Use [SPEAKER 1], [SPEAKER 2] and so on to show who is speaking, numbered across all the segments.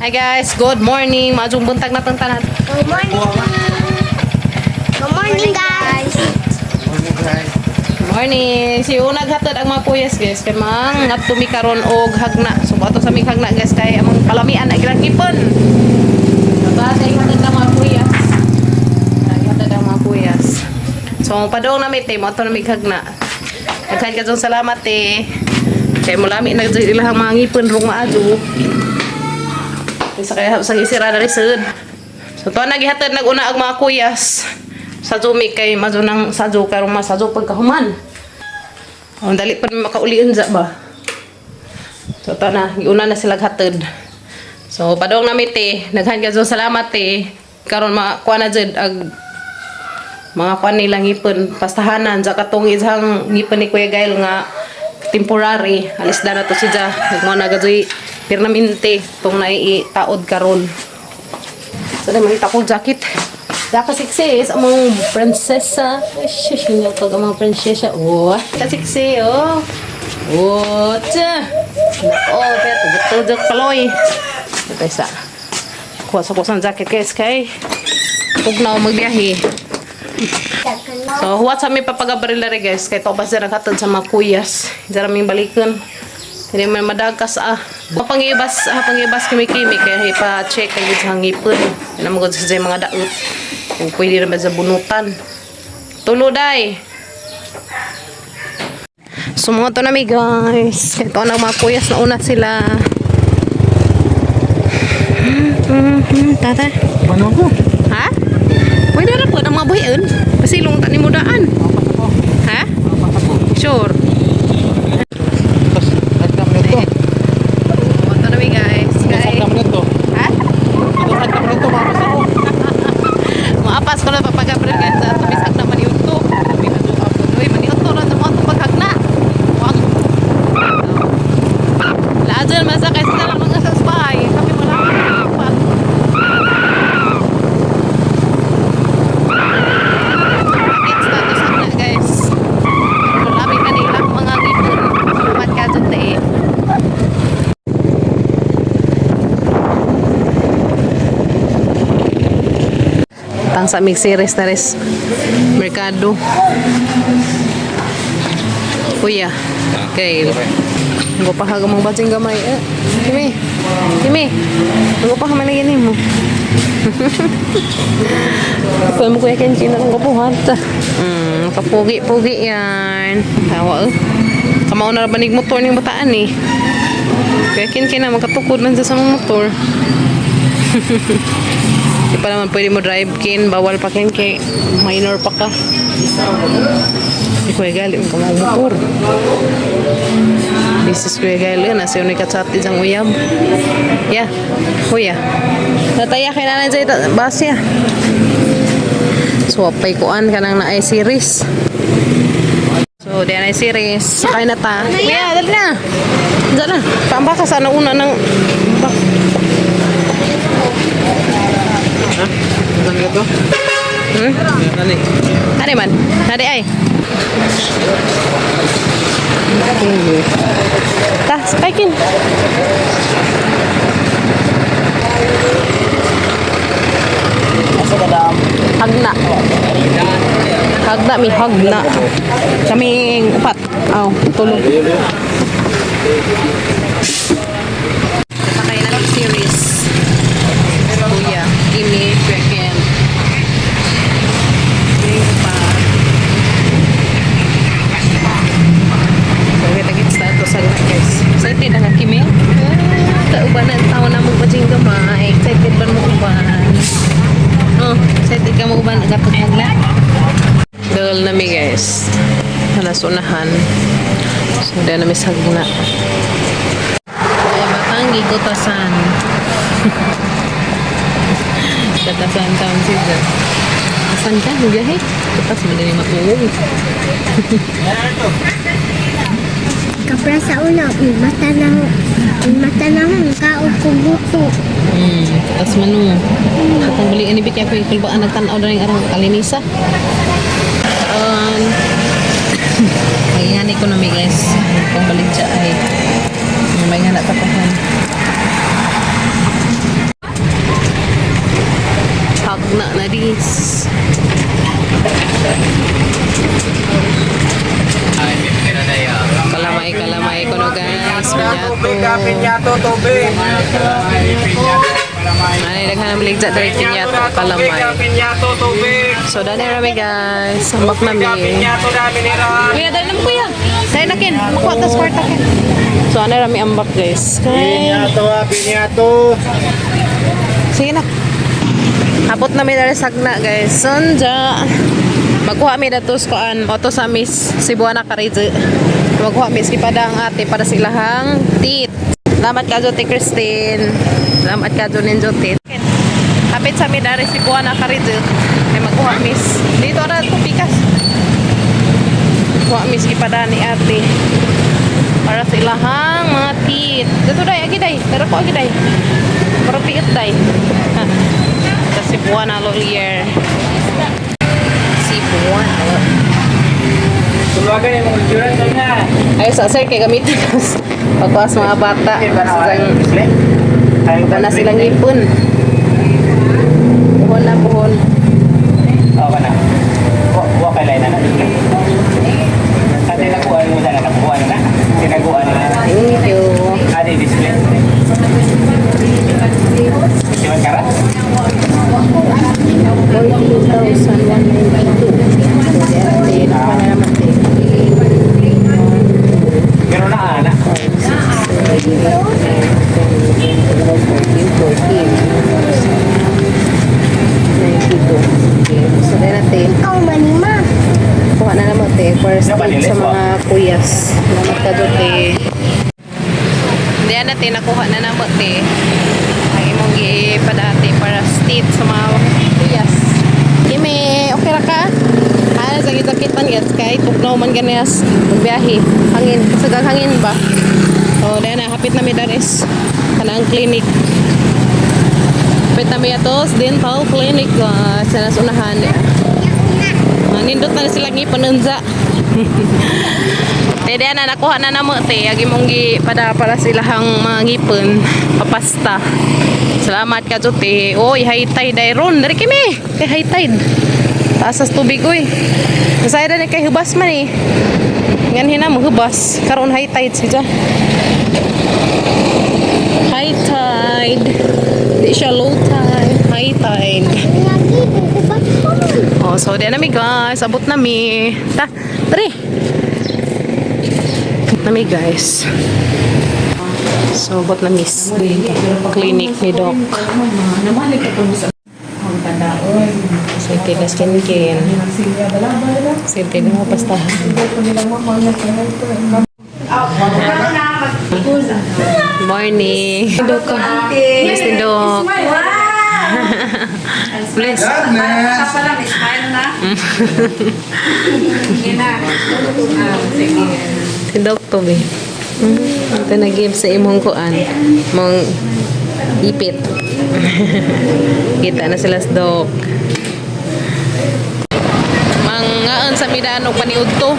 [SPEAKER 1] Hi guys, good morning. Maayong buntag na tanan.
[SPEAKER 2] Good morning. Good morning, guys.
[SPEAKER 1] Good morning. Si una naghatod ang mga kuyas, guys, kay mang ngadto mi karon og hagna. So ato sa mig hagna, guys, kay among palamian na ilang ngipon. Ba hatod na mga kuyas. Hatod ang mga kuyas. So padong na mi te mo ato na mig hagna. Daghan ka salamat te. Kay mulami na jud ilang mga ngipon rong maadyo. Sa kaya sa gisira na risod. So to nagihatod naguna ang mga kuyas sa Zumi kay mazo nang sadyo karong masadyo pagkahuman. Oh, dali pa naman makaulian za ba. So to na giuna na sila hatod. So padong na mi te, daghan ka salamat te. Karon makuha na jud ag mga kuan nila ngipon pastahanan sa katong isang ngipon ni Kuya Gail nga temporary alis na to siya mo na gajoy permanente tong naiitaod karon. So na mangita kong jacket. Daka sexy is among prinsesa. Shush, niyo pag among prinsesa. Oh, ka sexy oh. Oh, tsa. Oh, pero tugok-tugok paloy. Ito isa. Kuha sa kusang jacket, guys, kay tugnaw magbiyahe. So, huwat sa mi papagabaril na rin, guys. Kay topas dyan naghatod sa mga kuyas. Diyan raming balikan. Hindi man madagkas ah. Pangibas, ah, pangibas kimi-kimi. Kaya ipa-check kayo sa ngipon. Yan ang mga sa mga daot. Kung pwede naman sa bunutan. Tulo day. So, mga to nami, guys. Kaya to na mga kuyas na una sila. Tata.
[SPEAKER 3] Ano ko?
[SPEAKER 1] Ha? Pwede na po ang mga buhion. Pasilong tani mo daan. Ha? Sure.
[SPEAKER 3] Tapos, at kami nito.
[SPEAKER 1] Ito na mi, guys.
[SPEAKER 3] Tapos,
[SPEAKER 1] Kay,
[SPEAKER 3] kami nito.
[SPEAKER 1] ha?
[SPEAKER 3] Ito, at kami nito, mapas ako.
[SPEAKER 1] Maapas ko na papagabril, guys. Sa tumisag na maniuto. Uy, maniuto na sa mga paghagna. Wag. Laadyan man sa kasi sa mga sa bahay. Kami wala kami. It's na to sa guys. Marami kanila mga ngipon. Salamat ka dyan te. Tang sa mig series na res merkado. Kuya, kay Ngo pa ka mong batsing gamay. Eh, Kimi. Kimi. Ngo pa ka man gini mo. Kuya mo kuya Kenji na lang kapuhat. Kapugi-pugi yan. Tawa eh. Kamao na banig motor ning bataan eh. Kuya Kenji na makatukod man sa mga motor. Di pa naman pwede mo drive kin, bawal pa kin kay minor pa ka. Di kuya gali mo kamao motor. This is Kuya Gail yun. Nasa yun ikachat isang uyab. Yeah. Kuya. Nataya kay nanay sa ita. Basya. So, apay kuan ka nang naay series. So, di na series. Sakay na ta. Kuya, dali na. Diyan na. Pambaka sana una ng.
[SPEAKER 3] Ha? Ano nito?
[SPEAKER 1] Hmm?
[SPEAKER 3] Ano eh?
[SPEAKER 1] Ano man? Hadi ay. Ta, sakay kin. Hagna. Hagna mi, hagna. Kaming upat. Aw, tulog. Sakay na ng series. Kuya, Kimi, Kraken. Pa. So, kita-kits na ito sa guys. Excited na ka, Kimi? Ah, kauban na ang tao na mo ba gamay. Excited ba mo uban? Oh, excited ka mo uban? Gatog hagla? Dahil na mi, guys. Nalasunahan. So, dahil na mi sagna. Ay, batang gikutasan. Katasan taon siya. Asan ka? Biyahe? Kutas mo din yung matuwog.
[SPEAKER 2] Kapra sa una, mata na akong kaog ko buto.
[SPEAKER 1] Kutas man no. Katang bali ani bikya ko kulbaan nagtan-aw na ring arang kalinisa. Ay nga economy, guys. Kung balik siya ay may nga natapahan. guys. Kalamay, kalamay ko no, guys. Pinyato.
[SPEAKER 3] Pinyato, tubig.
[SPEAKER 1] Ano, daghan ang maligja diri, pinyato, kalamay.
[SPEAKER 3] Pinyato, tubig.
[SPEAKER 1] So, dali rami, guys. Ambak na mi.
[SPEAKER 3] Pinyato na mineral.
[SPEAKER 1] Kuya, dali naman, kuya. Dali na kin. Makuha tas kwarta kin. So, ano rami ambak, guys. Kay.
[SPEAKER 3] Pinyato, ah, pinyato.
[SPEAKER 1] Sige na. Hapot na mi dali sagna, guys. Sunja. Magkuha mi datos kuan oto sa Miss Cebuana Carrizo. Magkuha mi gipada ang ate para sa ilahang tit. Salamat ka Jote Christine. Salamat ka Jonin Jote. Hapit sa mi dari Cebuana Carrizo. Ay magkuha miss. Dito ra to pikas. Kuha miss gipada ni ate para sa ilahang mga tit. Dito day, agi day. Tara ko agi day. Para piit day. Ha. Sa Cebuana Lolier. Cebuana.
[SPEAKER 3] Tulagan yung mga insurance na.
[SPEAKER 1] Ay, sa sir, kay gamitin ko pagkuha sa mga bata. Sa na silang ipon. Puhon na, puhon.
[SPEAKER 4] Oo na. Wa kay na na. Sa tinaguan mo sana nakuha na na. Tinaguan na na.
[SPEAKER 1] Thank you.
[SPEAKER 4] Adi display. Siwan karat?
[SPEAKER 1] 42,192. So, di ate, nakuha na naman, te.
[SPEAKER 4] Pero na ana.
[SPEAKER 1] 6, 7, 8, 9, 10, 11, 12, 13, 14, 92. Okay. So, then natin,
[SPEAKER 2] Ikaw manima.
[SPEAKER 1] kuha na naman te, first aid sa mga kuyas. Salamat ka doon, te. Hindi na te, nakuha na naman te. Ang imong gipadate para state sa mga kuyas. Kimi, okay ra ka? Ha, sakit-sakitan guys, kay tugnaw man ganiyas magbiyahe. Hangin, kasagang hangin ba? So, dahil na, hapit na mi daris. Kanang clinic. Hapit na mi atos, dental clinic, guys. Sa nasunahan. Manindot na sila ngi panunza. Te diyan na nakuha na namo te agi mong gi para para silahang mga ngipon papasta. Salamat ka te. Oy, high tide ay ron. Diri kami. Kay high tide. Taas sa tubig oy. Masaya na kay hubas man eh. Nganhin na mo hubas. Karon high tide siya. High tide. Di siya low tide. High tide.
[SPEAKER 2] Lagi, bukubat ko.
[SPEAKER 1] Oh, so di na mi guys, abot na mi. Ta, tari. Abot na mi guys. So, abot na miss clinic ni Doc. Sente na skin. Sente na mapastahan. Morning. Doc. Bless ni Doc. Bless.
[SPEAKER 5] Pala, may smile na. Sige na. Ah, sige.
[SPEAKER 1] Si Doc Toby. Ito nag-give sa imong kuan. Mong ipit. Kita na sila sa Doc. Mangaan sa midaan og paniudto.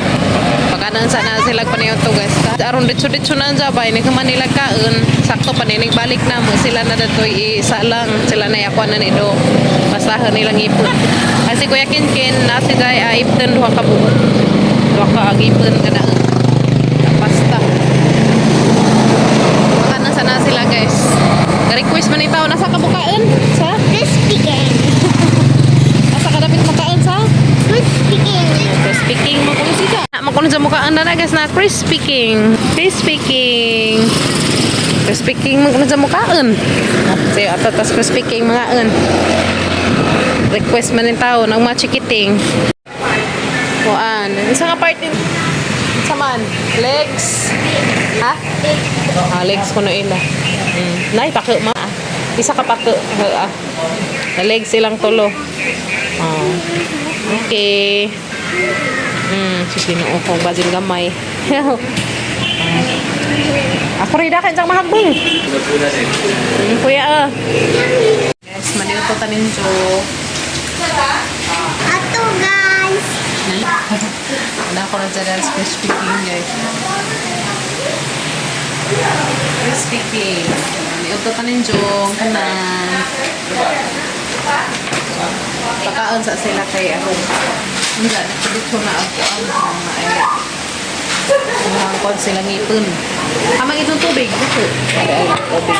[SPEAKER 1] Pagkanan sa na sila paniudto guys. Aron ditso-ditso na ang jabay ni man nila kaon. Sakto pa ni balik na mo sila na datoy isa lang sila na yakuan na ni Doc. Basahan nilang ipon. Kasi Kuya Kinkin na si Jai ay ipon duha ka buot. Duha ka ang ipon kada pasta. Baka nasa na sila guys. Request man itaw nasa kabukaan sa?
[SPEAKER 2] Crispy King.
[SPEAKER 1] Nasa kadapit makaon sa?
[SPEAKER 2] Crispy King.
[SPEAKER 1] Crispy King mo kung sila. Mo kuno sa mukaan na guys na Crispy King. Crispy King. Crispy King mo kuno sa mukaan. Sayo ato tas Crispy King mga Request man ni tao ng mga chikiting. Kuan. Isa nga part din sa man. Legs. Ha? Ah, legs ko na ila. Nay, pako ma. Ah. Isa ka pako. Ah. Legs silang tulo. Oh. Okay. Sige no ko basil gamay. Ako rin dakan sang mahagbong. Kuya ah. Guys, maliuto tanin jo.
[SPEAKER 2] Ato guys.
[SPEAKER 1] Wala ko na dyan sa speaking guys. Speaking. Maliuto tanin jo. Kanan. Pakaon Kaon sa sila kay ako. Hindi, dito na ako ang mga ay. Ang kuan sila ngipon. Amang itong tubig. Ito. Ay, ay, tubig.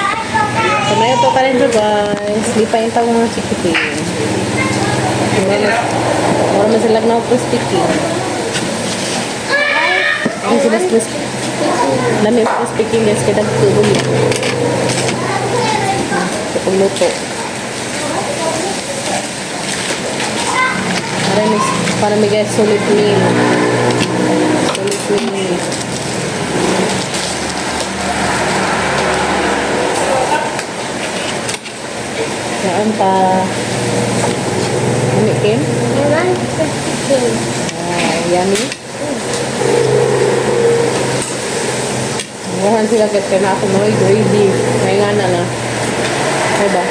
[SPEAKER 1] So, may ito ka rin to, guys. Di pa yung tawag mga chikiting. Mura man sila na speaking. Ang sila speaking. Lami po speaking guys, kaya nagtulog yun. Sa pagluto. Para may guys, solid meal. Solid meal. Saan pa? Ano, Kim?
[SPEAKER 2] I want crispy.
[SPEAKER 1] Ah, yummy. Wahan sila guys, kaya na ako mo gravy. May nga na na. Ay ba?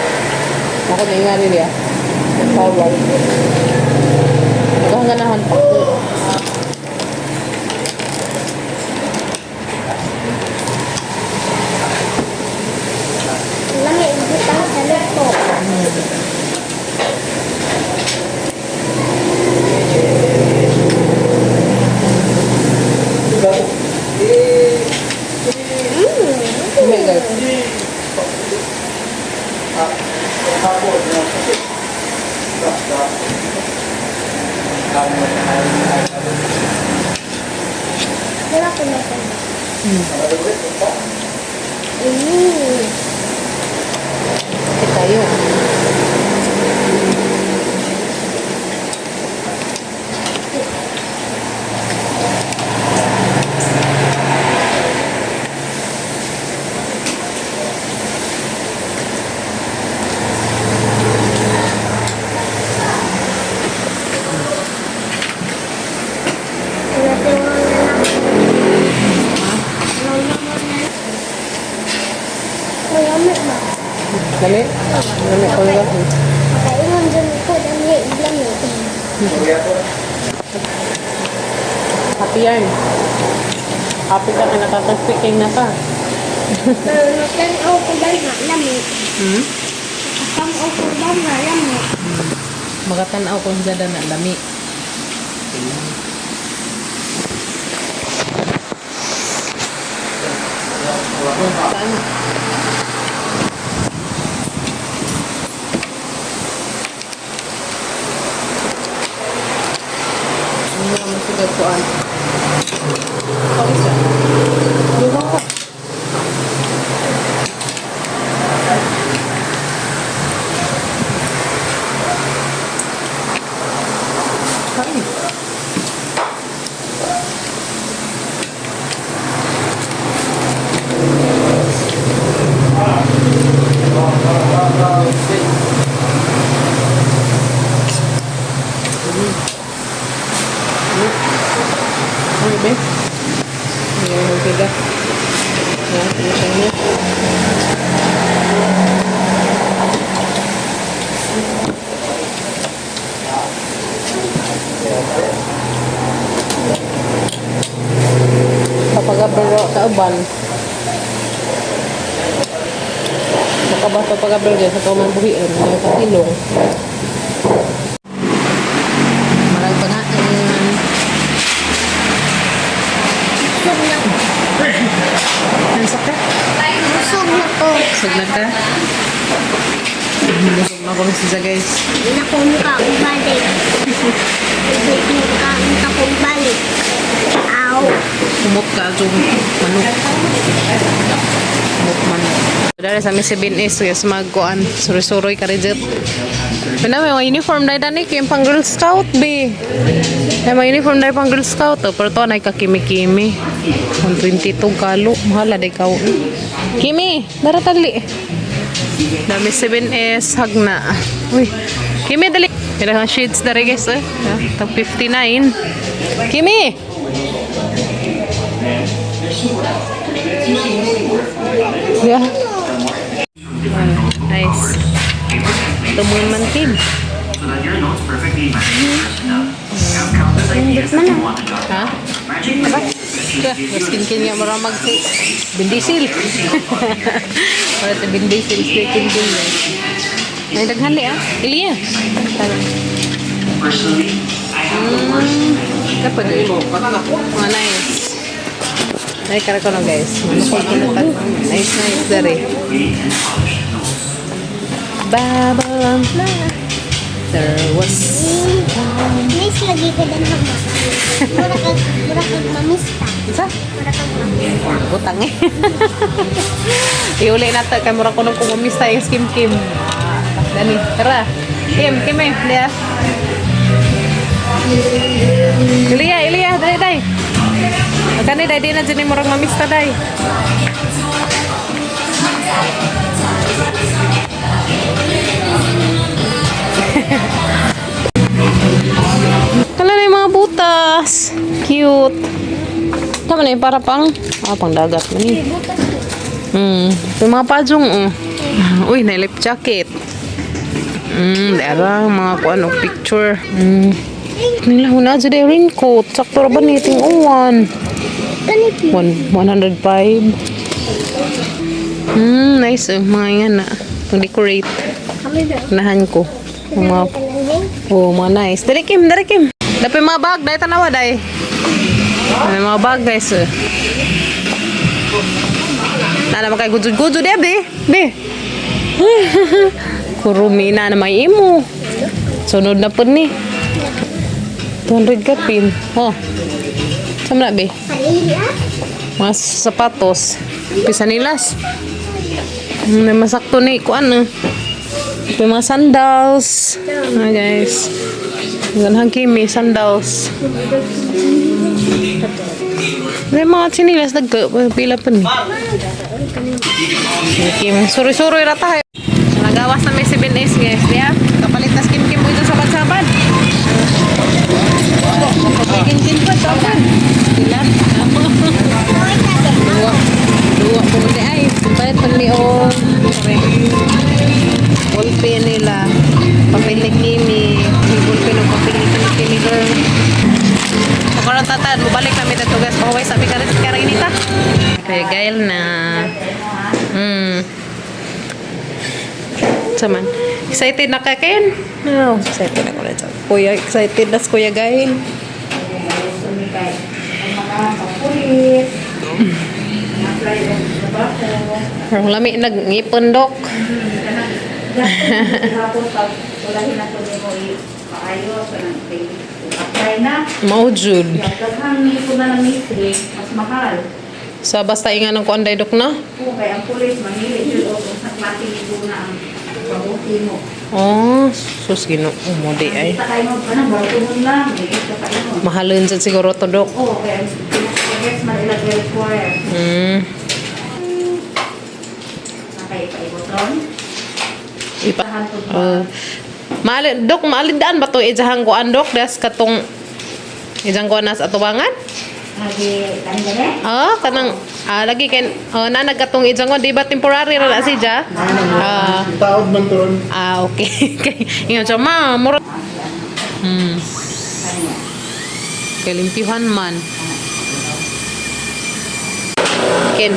[SPEAKER 1] Ako na nga rin ya. Power. Nagahanganahan pa ko.
[SPEAKER 2] Lami ibutang sa luto.
[SPEAKER 1] Oh my God.
[SPEAKER 2] Wala ko na ito.
[SPEAKER 1] Kita tayo.
[SPEAKER 2] Lami ba?
[SPEAKER 1] Lami? Lami ko lang.
[SPEAKER 2] Kaingon dyan ko, dami, lami.
[SPEAKER 1] Happy yarn. Happy ka na nakaka-speaking na ka.
[SPEAKER 2] Pero natanaw ko ba nga, lami?
[SPEAKER 1] Hmm?
[SPEAKER 2] Natanaw ko ba nga, lami?
[SPEAKER 1] Makatanaw kung dyan na lami. Saan? Ano naman sila kuan? Ikaw isa. Lugaw ka. Kain. Ano ba? Hindi mo magtiga. Yan, ano siya niya? Kapag abro sa uban, Makabato pag abro dyan sa tumang buhiin, may katilong. Marag pa nga.
[SPEAKER 2] Busog na ko.
[SPEAKER 1] Nansa ka?
[SPEAKER 2] Busog na ko.
[SPEAKER 1] Busog na ka? Busog na ko si guys.
[SPEAKER 2] Nakong kaumbalik. Busog na ka, kaumbalik. Aw.
[SPEAKER 1] Kumot ka yung manok. Kumot manok. Dara sa mi 7S guys magkuan suroy-suroy ka reject. Pina may mga uniform na dani kay pang Girl Scout be. May mga uniform na pang Girl Scout oh, pero to nay ka kimi-kimi. 122 kalo mahala day kaw. Kimi, dara tali. Dami 7S hagna. Uy. Kimi dali. Pila kang shades dere guys eh. Tag 59. Kimi. Yeah. Nice. Tumuin man Kim. Ha? Mas kin nga mura mag si Vin Diesel. Wala si Vin Diesel si Kim Kim. May daghali ah. Ilya. Tara.
[SPEAKER 6] Personally, I have the worst
[SPEAKER 1] Dapat mga nice. Ay, kara ko no, guys. Nice, nice, dari.
[SPEAKER 6] gray and polished nose.
[SPEAKER 1] Babylon. There was.
[SPEAKER 2] Miss lagi ko din hama. Mura kag mamista.
[SPEAKER 1] Isa?
[SPEAKER 2] Mura kag mamista.
[SPEAKER 1] Butang eh. Iuli na to. Kay mura ko nung kumamista yung skim kim. Ah, Dani, tara. Kim, Kim eh. Dia. Ilya, Ilya, dai, dai. Kani dai di na dyan murag mamista dai. Kala na yung mga butas. Cute. Tama na yung para pang, pang dagat man eh. Yung mga pajong, oh. Uy, na life jacket. Dara, mga kuan og picture. Nila huna jud ay raincoat. Sakto ra ba ni ting uwan?
[SPEAKER 2] Kani pi.
[SPEAKER 1] 105. Nice oh, mga yan na. Pang decorate.
[SPEAKER 2] Kami ba?
[SPEAKER 1] Unahan ko. Yung mga Oh, mga nice. Dali Kim, dali Kim. Dapay mga bag, dai tanawa dai. May mga bag guys. Eh. Na naman kay gudud-gudud eh, be. Be. Kurumi na na may imo. Sunod na po ni. 200 ka pin. Oh. Sama na, be.
[SPEAKER 2] Halila.
[SPEAKER 1] Mga sapatos. Pisa nilas. May masakto ni kuan eh. May mga sandals. Ah, guys. Ganhan kimi sandals. May mga chinilas nagka pila pa ni. Kim, suri-suri ra tayo. Nagawas na may 7 days guys, diya. Kapalit na skim kim dito sa sabad. Kin pa sabad. Sila. Duwa. Duwa po ni ay. Palit pag ni o. Ballpen nila. Papel ni Kimi. May ballpen o papel ni Kimi girl. So karon tatan, mubalik kami dito guys. Pahuway sabi ka rin karinita. Kaya gail na. Saman. Excited na ka, Ken? No, excited na ko na. Kuya, excited na si Kuya Gail. Ang lami nagngipon, Dok.
[SPEAKER 5] Hapon pag ulahin na to nimo maayos anang apply na.
[SPEAKER 1] Mao jud.
[SPEAKER 5] Daghang ko na ng mystery, mas mahal.
[SPEAKER 1] Sa basta inga ng kuan dok na.
[SPEAKER 5] Oo, kay ang pulis mamili jud og sa klase ni na ang pabuti mo.
[SPEAKER 1] Oh, sus Ginoo mo di ay.
[SPEAKER 5] Kita kayo mo kanang bago lang, di ka pa imo.
[SPEAKER 1] Mahalon sad siguro to, Dok.
[SPEAKER 5] Oo, kay ang pinaka man ila require. Nakay paibotron.
[SPEAKER 1] Ipa. Maalin, Dok, maalindaan ba to ijahang kuan, Dok? Das katong ijang kuan nas atubangan?
[SPEAKER 5] Lagi tanggal eh.
[SPEAKER 1] Ah, kanang lagi kay oh, na nagkatong ijang kuan, di ba temporary ra na siya? Ah,
[SPEAKER 3] Taod man to ron.
[SPEAKER 1] ah okay. Kay ingon siya, ma, mura. Kay limpyuhan man. Ken,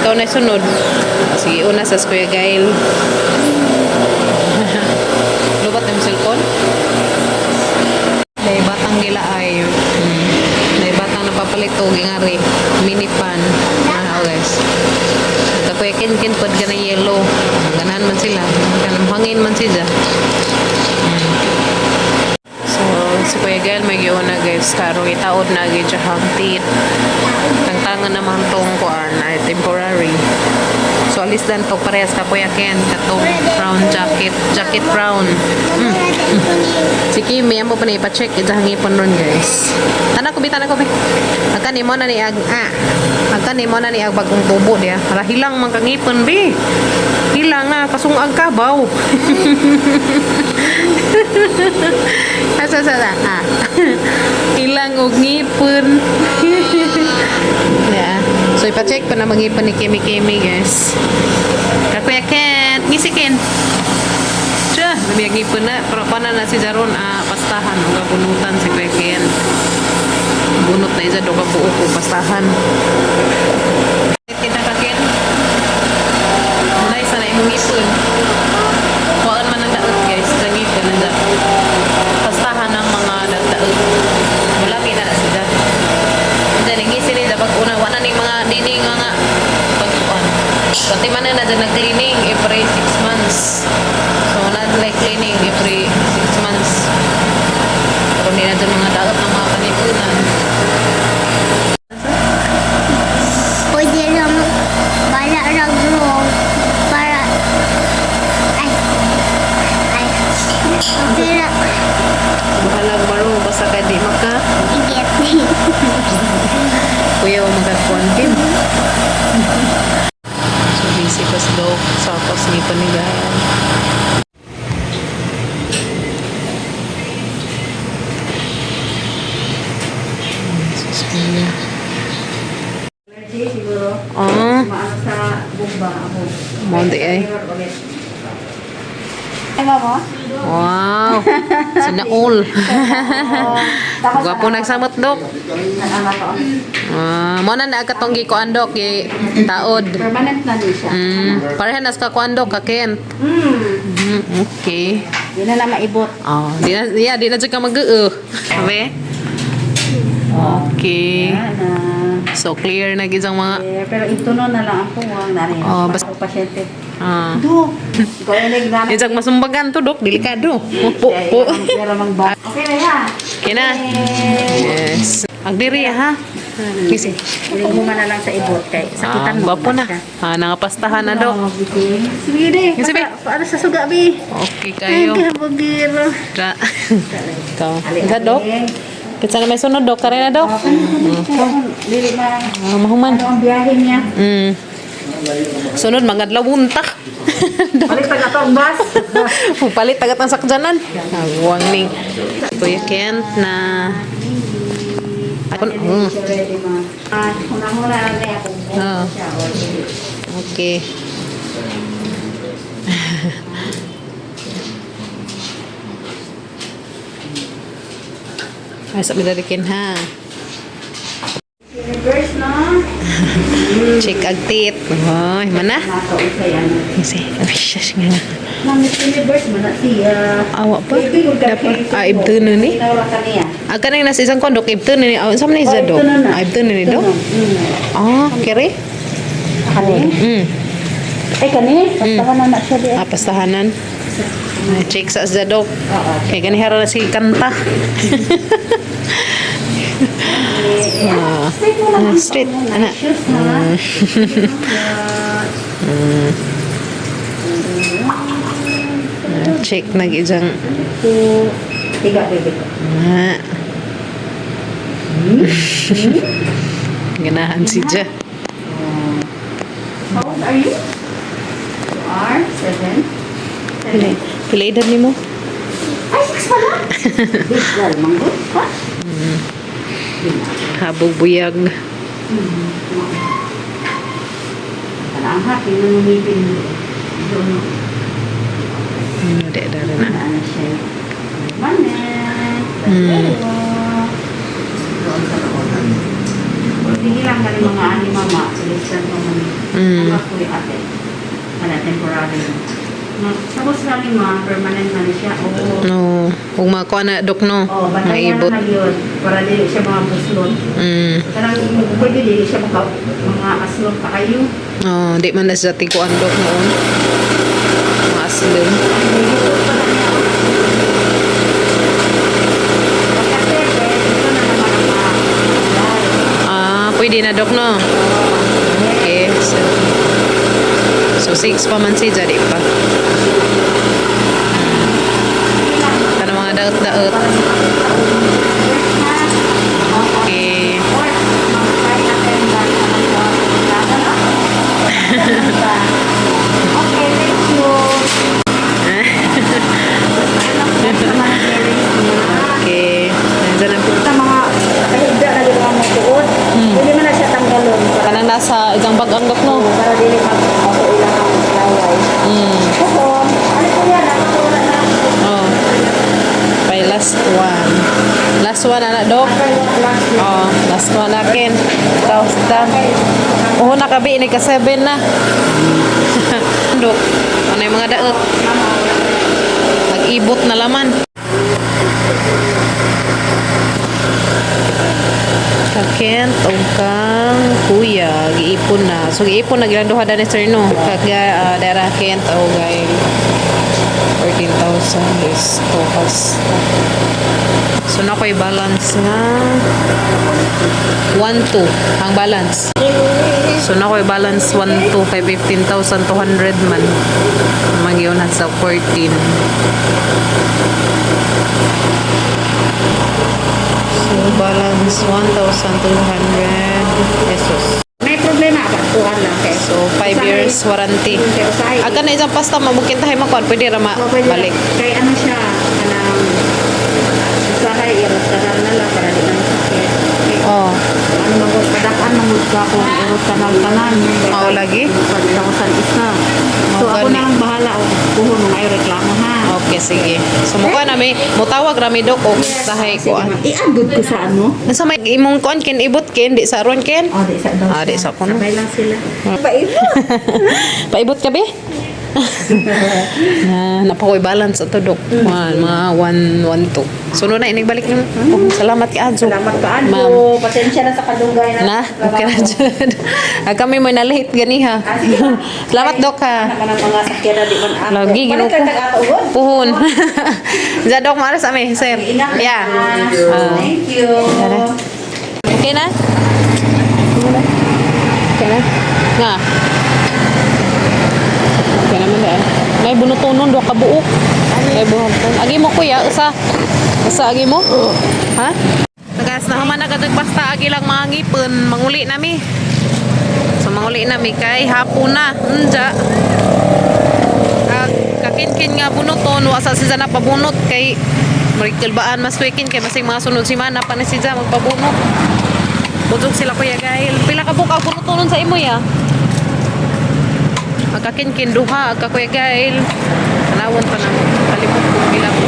[SPEAKER 1] ikaw na sunod. Sige, una sa Kuya Gail. Lubat na yung cellphone? Dahil batang nila ay dahil batang napapalito gingari mini pan. Ah, oh guys. Ito Kuya Ken Ken pod ka na yellow. Ganahan man sila. Kanang hangin man sila. So, si Kuya Gail may giuna guys. Karong itaod na gyud siya hang tit. Tangtangan naman tong kuan ay temporary. So alis dan to parehas ka Kuya Ken katong brown jacket, jacket brown.
[SPEAKER 2] Mura din ko ni.
[SPEAKER 1] Si Kimi, amo pa na ipa-check ito hangipon ron guys. Tanak ko bi, tanak ko bi. Agkan mo na ni ag ah. Agkan mo na ni ag bagong tubo diya. Para hilang man kangipon bi. Hilang na kasungag ka baw. Asa sa sa ah. Hilang og ngipon. Yeah. So ipa-check pa na mangipon ni Kimi Kimi guys. Ka Kuya Ken, ngisi Ken. Siya, nabiyag ngipon na. Pero paano na si Jaron, pastahan o kabunutan si Kuya Ken. Bunot na isa do ka buo ko, pastahan. Kita ka Ken. Nice na imong ngipon. Kuhaan man ang daot guys, sa ngipon na. Pastahan ang Basta ka di maka
[SPEAKER 2] Igit.
[SPEAKER 1] Kuya o magkakuan kim. So busy pas dok sa pas ni panigayan. Sus, kuya.
[SPEAKER 5] Energy siguro.
[SPEAKER 1] Ah,
[SPEAKER 5] Maano sa bumba ako.
[SPEAKER 1] Mao di ay.
[SPEAKER 5] Ulit. Ay, mama?
[SPEAKER 1] Wow. Sana all.
[SPEAKER 5] Tapos,
[SPEAKER 1] Gwapo nagsamot dok.
[SPEAKER 5] Ano to?
[SPEAKER 1] Ah, mo na na katong gikuan dok gi taod.
[SPEAKER 5] Permanent na din siya.
[SPEAKER 1] Pareha nas ka kuan dok ka Kent. Okay.
[SPEAKER 5] Di na na maibot.
[SPEAKER 1] Oh, di na yeah, di na jud ka mag-oo. Abe? Okay.
[SPEAKER 5] Yan na.
[SPEAKER 1] So clear na gid ang mga
[SPEAKER 5] Eh, pero ito no na lang ako. Ang nari.
[SPEAKER 1] Oh,
[SPEAKER 5] Ako pasyente.
[SPEAKER 1] ah.
[SPEAKER 5] Do! Ikaw yung nagdana.
[SPEAKER 1] Isang masumbagan to dok, delikado. Po po.
[SPEAKER 5] Pero mang ba? Okay na yan.
[SPEAKER 1] Okay na. Yes. Ang diri ha. Kisi.
[SPEAKER 5] Uling mo na lang sa ibot kay sakitan
[SPEAKER 1] Ah,
[SPEAKER 5] mo.
[SPEAKER 1] gwapo na. Ah, nangapastahan na dok.
[SPEAKER 5] Sige de.
[SPEAKER 1] Sige, be.
[SPEAKER 5] Paano sa suga bi?
[SPEAKER 1] Okay kayo.
[SPEAKER 5] Ay, kabagiro.
[SPEAKER 1] Ra. Ikaw. Isa dok. Kitsa na may sunod dok, kare na dok.
[SPEAKER 5] Dili ma.
[SPEAKER 1] Ah, mahuman.
[SPEAKER 5] Ano ang biyahe niya?
[SPEAKER 1] Sunod mangadlaw unta.
[SPEAKER 5] Balik pag ato ang bus.
[SPEAKER 1] Palit tagat ang sakjanan. Agwang ning Kuya Kent na ako.
[SPEAKER 5] Ready ma. Ah, huna-huna lang niya kung
[SPEAKER 1] Ah.
[SPEAKER 5] siya or dili.
[SPEAKER 1] Okay. Ay, sa midarikin ha.
[SPEAKER 5] Universe no?
[SPEAKER 1] Check ag teeth. Ay, mana.
[SPEAKER 5] Nato isa yan.
[SPEAKER 1] Kasi, ay, shush nga nga.
[SPEAKER 5] Ma'am, Miss Universe man na siya.
[SPEAKER 1] Awa pa. Dapat, ah, ibtuno ni.
[SPEAKER 5] Tinawag ka niya.
[SPEAKER 1] Ah, kanang nasa isang kondok, ibtuno ni. Ah, saan na isa dok? Ah, ibtuno ni dok? Ah, kere?
[SPEAKER 5] Kani? Ay, kani? Pastahan na na siya di.
[SPEAKER 1] Ah, pastahanan. Ah, check sa sa dok.
[SPEAKER 5] Oo.
[SPEAKER 1] Kaya ganihara na si kanta. Ah,
[SPEAKER 5] Straight mo lang.
[SPEAKER 1] ah, straight. Ana.
[SPEAKER 5] Shoes na.
[SPEAKER 1] Ah, check nag isang
[SPEAKER 5] Two. Tiga, baby ko.
[SPEAKER 1] ah. Ganahan si Ja.
[SPEAKER 5] How old are you? You are 7.
[SPEAKER 1] Pila, pila edad nimo?
[SPEAKER 5] Ay, 6 pala. Big girl, manggo. Ha?
[SPEAKER 1] Habog buyag.
[SPEAKER 5] Para ang happy na numipin mo. Doon.
[SPEAKER 1] Ano di dara na.
[SPEAKER 5] Ano siya? Manet. Doon sa loob. Sige lang kami mga ani mama. Listen ko mami. Ang ako yung ate. Wala, temporary. Tapos kami ma, permanent na ni siya. Oo.
[SPEAKER 1] No, ug makuha na dok no.
[SPEAKER 5] Oh, bantayan
[SPEAKER 1] Maibot.
[SPEAKER 5] na yun. Para dili siya mga buslon. Karang pwede dili siya maka, mga aslon pa kayo.
[SPEAKER 1] Oh, di man na siya tiguan dok noon. Mga aslon.
[SPEAKER 5] Ay, dito pa na niya. Pagka 7, ito na naman ang mga.
[SPEAKER 1] Ah, pwede na dok no. Okay. So 6 pa man siya di pa. Kana mga daot-daot. Okay.
[SPEAKER 5] Or, mag-flight attendant sa mga. Okay, thank you.
[SPEAKER 1] Okay. Nandiyan ang
[SPEAKER 5] Sa mga kahigda na di ba mo tuod, dili man na siya tanggalon para,
[SPEAKER 1] kanang nasa isang bag ang dok no.
[SPEAKER 5] para dili mag-masuila ang laway. Oo, ano po yan? Nakakawala na.
[SPEAKER 1] Oh. By last one. Last one ana dok.
[SPEAKER 5] Last one.
[SPEAKER 1] Oh, last one akin. Ikaw, down. Oo, nakabi. Ini ka 7 na. Dok, ano yung mga daot? Nag-ibot na laman. Kakent o kang kuya, giipon na. So, giipon na gilang duha ni sir no. Kag dara Kent o gay 14,000 is tokas. So, na ko'y balance nga 1-2 ang balance. So, na ko'y balance 1-2 kay 15,200 man. Magyun sa 14. So, balance 1,200 pesos.
[SPEAKER 5] May problema ka, kuhan lang kay.
[SPEAKER 1] So, 5 years warranty.
[SPEAKER 5] Kay usahay.
[SPEAKER 1] Aga na isang pasta, mabukin tayo makuan. Pwede ra
[SPEAKER 5] Oh, pwede
[SPEAKER 1] balik.
[SPEAKER 5] Kay ano siya, kanang usahay, i-root canal na lang para di na masakit. Kay,
[SPEAKER 1] Oh,
[SPEAKER 5] ano man gud padakan man gud ka kung i-root canal tanan.
[SPEAKER 1] Mao lagi?
[SPEAKER 5] 1,000 isa. So
[SPEAKER 1] Mao
[SPEAKER 5] ako
[SPEAKER 1] gani.
[SPEAKER 5] na ang bahala og puhon mga ay reklamo ha.
[SPEAKER 1] Okay, sige. So, mukha na may, mutawag rami dok o tahay
[SPEAKER 5] Sige,
[SPEAKER 1] kuan.
[SPEAKER 5] ma'am. I-add ko sa ano?
[SPEAKER 1] Nasa may imong kuan ken ibot ken di sa ron ken.
[SPEAKER 5] Oh, di sa daw.
[SPEAKER 1] Ah, di sa kuno.
[SPEAKER 5] Sabay lang sila.
[SPEAKER 1] Paibot ka be? Na napakoy balance ato dok. One, mga 1 1 2. Sunod na inigbalik nimo. Oh, salamat ka Adjo.
[SPEAKER 5] Salamat ka,
[SPEAKER 1] Ma'am.
[SPEAKER 5] Anjo. Pasensya na sa kadungay na.
[SPEAKER 1] Na, okay na jud. Ah, kami mo na late ganiha.
[SPEAKER 5] Ah, sige na.
[SPEAKER 1] Salamat dok ha.
[SPEAKER 5] Anak ka ng mga sakyan na di man ako.
[SPEAKER 1] Lagi
[SPEAKER 5] Balik
[SPEAKER 1] ginoo
[SPEAKER 5] ka
[SPEAKER 1] ko.
[SPEAKER 5] tag-ato, ugod.
[SPEAKER 1] Puhon. Ja dok maalas ami, sir.
[SPEAKER 5] Ingat ka.
[SPEAKER 1] Yeah. Ah.
[SPEAKER 5] Thank you.
[SPEAKER 1] Tara. Okay na? Okay na? Nga. Okay naman na eh. May bunutunon do ka buok. May bunuton. Agi mo kuya, usa. Usa agi mo? Ha? Nagas na human na kadug basta agi lang mga ngipon, manguli nami. So manguli nami kay hapon na. Unja. Ag kakinkin nga bunuton, wa sa siya na pabunot kay Marikilbaan mas quicken kay masing mga sunod simana pa ni siya magpabunot. Budog sila Kuya Gail. Pila ka buka bunutonon sa imo ya? Magkakinkin duha ka Kuya Gail. Tanawon pa namo. Kalimot ko pila ko.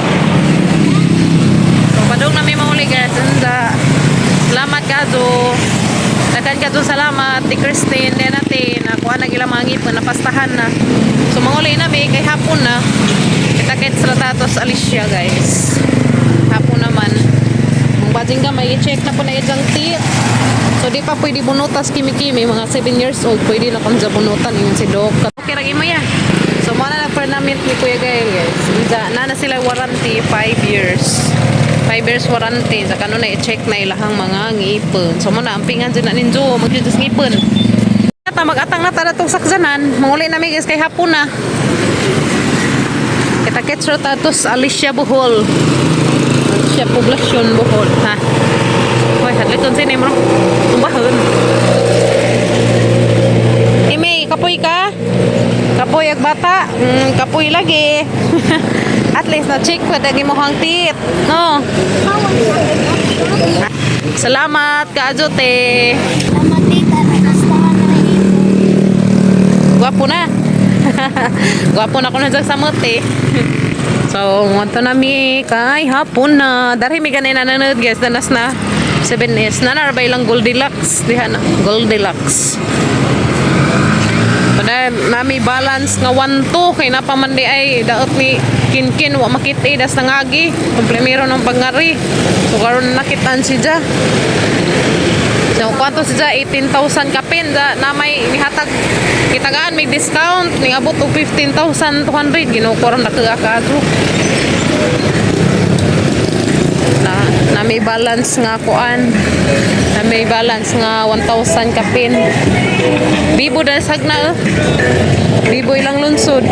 [SPEAKER 1] So padung na may mahuli guys. Unda. Salamat ka do. Dagan ka do salamat ni Christine din natin. Nakuha na gila mga ngipon napastahan na. So manguli na mi kay hapon na. Kita kit sa tatos Alicia guys. Hapon naman. Mong bajing ka may i-check na po na ijang teeth. So di pa pwede bunutas kimi-kimi mga 7 years old pwede na kung sa bunutan ingon si Doc. Okay ra mo ya. So mo na nagprenamit ni Kuya Gael guys. Unsa na na sila warranty 5 years. 5 years warranty sa kanon na i-check na ilahang mga ngipon. So mo na ampingan dyan na ninjo magyud sa ngipon. Ta mag-atang na ta tong sakjanan. Manguli na mi guys kay hapon na. Kita kits ra tatos Alicia Bohol. Alicia Poblacion Bohol ha. Hoy, hadliton sini mo. Tumbahon. Ime, kapoy ka? Kapoy ag bata? Kapoy lagi. At least na check pa dagi mo hang teeth. No. Salamat ka te.
[SPEAKER 2] Salamat tita, nakastahan na ito.
[SPEAKER 1] Gwapo na. Gwapo na ko na sa mote. So, ngadto na mi kay hapon na. Darhi mi ganay nanonood guys, danas na 7S. Nanarbay lang Goldilocks diha na. Goldilocks. Pada nami balance nga 1-2 kay napaman di ay daot ni Kinkin wa makita eh, das nangagi. Komplemiro ng pangari. So karon nakitaan si Ja. So kwanto si Ja 18,000 kapin ja na may nihatag kitagaan may discount ning abot og 15,200 Ginoo ko ron nakuha ka adto. Na, na may balance nga kuan. Na may balance nga 1,000 kapin. Bibo dahil sagna eh. Bibo ilang lunsod.